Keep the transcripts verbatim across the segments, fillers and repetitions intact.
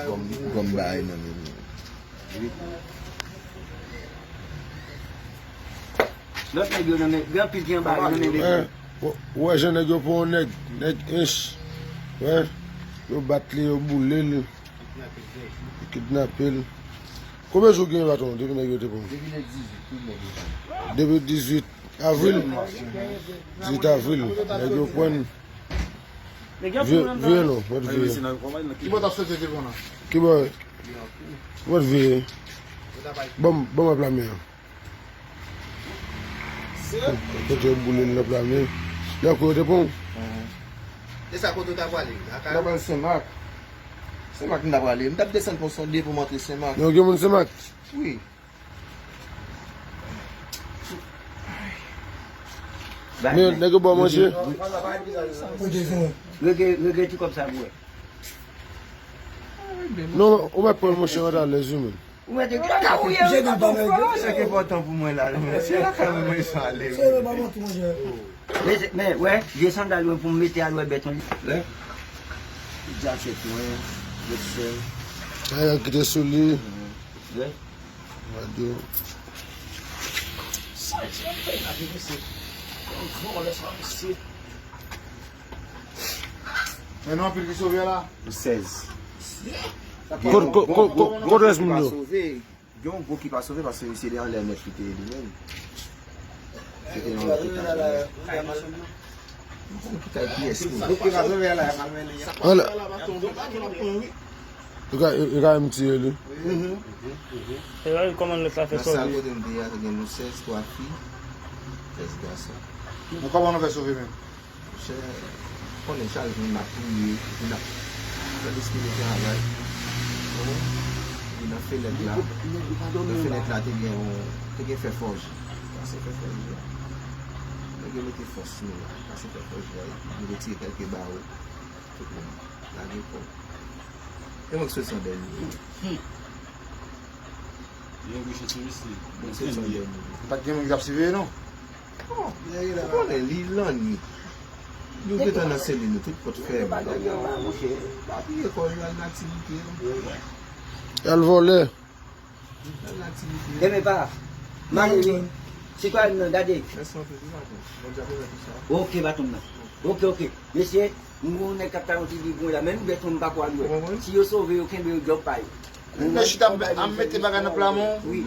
Gòm, gòm bagay nan men nou. Lòt nèg yo nan men, gen anpil ki anba yo nan men nèg yo. Ou wè jan nèg yo pran yon nèg, nèg ench. Wè, yo bat li, yo boule l, yo kidnape l. Konbyen jou gen, patwon, depi nèg yo te pran? Depi le dizuit, tout nèg yo pran. Depi dizuit avril? Dizuit avril, nèg yo pran. Vire, vire non, mwen vire. Ki bò t ap soti telefòn nan? Ki bò? Mwen vire. Ban m, ban m ap lame an. Kote yo boule l nan pla men. Lè kou yo te pran w? E sa kote w ta prale? Lakay ou? M ta pral Senmak. Senmak m ta prale. M t ap desann pon sonde pou m antre Senmak. Yo gen moun Senmak? Wi. Men nèg yo ba w manje? Rege, rege ti kòb sa pou wè. Non, ou mèt pran l monchè, ou mèt alèz wi menm. Ou mèt di, "Kaka ou ye, ou pa bon fwa." Sa ki enpòtan pou mwen la, men se lakay mwen, mwen sa ale. Se yo pa bon tou, monchè. Men, men, wè, vye sandal mwen pou m mete al wè bèt on li. Wè. Jakèt mwen, boksè. Ay, kite sou li. Wè. Radyo. Sa, se yon pèy la, mesye. Yon vòlè sa, mesye. Men non, anpil ki sove la. Sèz. Kote, kote, kote, kote rès moun yo? Gen yon gwo ki pa sove paske misye te anlè nèt li te ye li menm. Se te yon lòt eta. Ki kay piyès li? Gwo ki pa sove la, e pa lwen li. Anlè. Yo ka, yo ka menm tiye li. E la, kòman lè sa fè sove? Nan sal kote m te ye a, te gen nou sèz, twa fi, sèz gason. Men kòman nou fè sove menm? Monchè, konnen chak jou n ap priye, epi n ap fè diskite travay. Epi nan fenèt la, nan fenèt la te gen yon, te gen fè fòje. Pase fè fòje a. Nèg yo mete fòs nou la. Pase fè fòje a, epi nou retire kèlke bawo. Tout moun lage kò. E mwen ki sot san dènye. Yo bouche sou misye. Mwen ki sot san dènye. Pa t gen moun ki t ap siveye non. Bon, ou konnen, li lannwit. Nou gentan nan selil nou, tout pòt fèmen. Nèg yo pa piye kò yo al nan aktivite yo. Y al vòlè. Demen pa. Mari li. Sitwayen nan, gade. Mèsi anpil wi, patwon. Bondye ap remèt ou sa. Ok, patwon nan. Ok, ok. Mesye, m gon nèg k ap ta yon ti bibwen la, men m bèt mwen m pa kwè l wè. Si yo sove yo, kenbe yo djòb pa yo. Men chita ap mete bagay nan pla men w. Wi.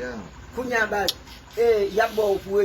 Kounye a, baz, e, y ap ba w pou